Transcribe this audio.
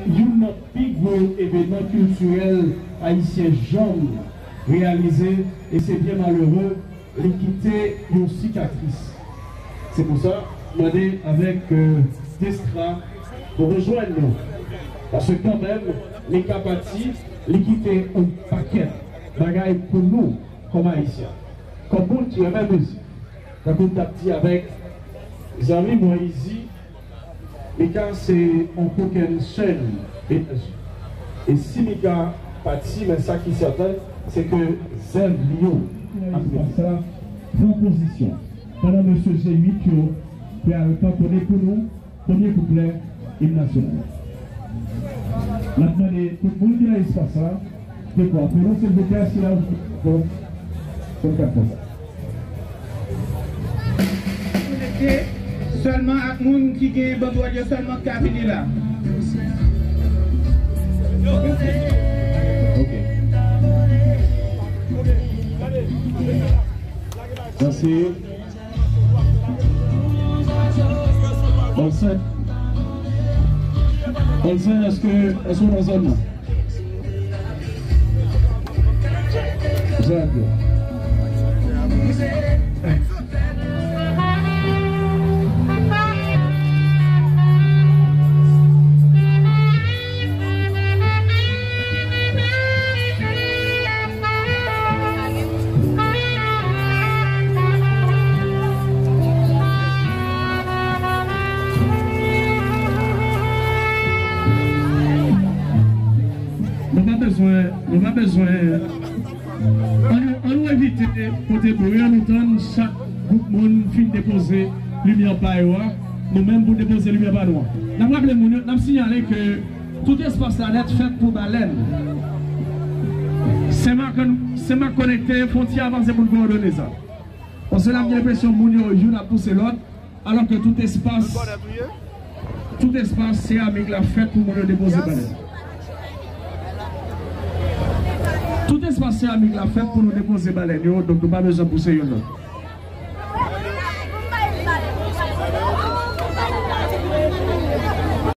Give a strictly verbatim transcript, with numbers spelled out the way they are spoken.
youn nan pi gwo evenman kiltirèl ayisyen janm reyalize, e se byen malere, li kite yon sikatris. Se pou sa, m mande avèk, euh, Destra pou rejwenn nou. Paske kanmenm, Mika pati, li kite yon pakèt bagay pou nou, kòm Ayisyen, kòm moun ki renmen mizik. Tankou m t ap di avèk zanmi mwen Izi, Mika se yon kokenn sèn. E, e si Mika pati, men sa ki sèten, se ke zèv li yo ap rete. Pran pozisyon. Pandan mesye G uit yo pral kantone pou nou premye kouplè im nasyonal. N ap mande tout moun ki nan espas la, dekwa pou nou, silvouplè, si la ou bon, pou n ka fè sa. Konekte sèlman ak moun ki gen bandwòl yo sèlman k ka vini la. Ok. Mèsi. Olsen. Olsen, èske, èske w nan zòn nan? Zòn nan. Nou pa bezwen, nou pa bezwen, ann nou, ann nou evite pote bri, ann nou tann chak gwoup moun fin depoze limyè pa yo a, nou menm pou n depoze limyè pa nou an. N ap raple moun yo, n ap siyale ke tout espas la nèt fèt pou balèn. Senmak, Senmak konekte, fwontyè avanse pou n kowòdone sa. Paske n ap gen enpresyon moun yo, youn ap pouse lòt, alò ke tout espas, tout espas seramik la fèt pou moun yo depoze balèn. Tout espas seramik la fèt pou nou depoze balèn yo, donk nou pa bezwen pouse youn lòt.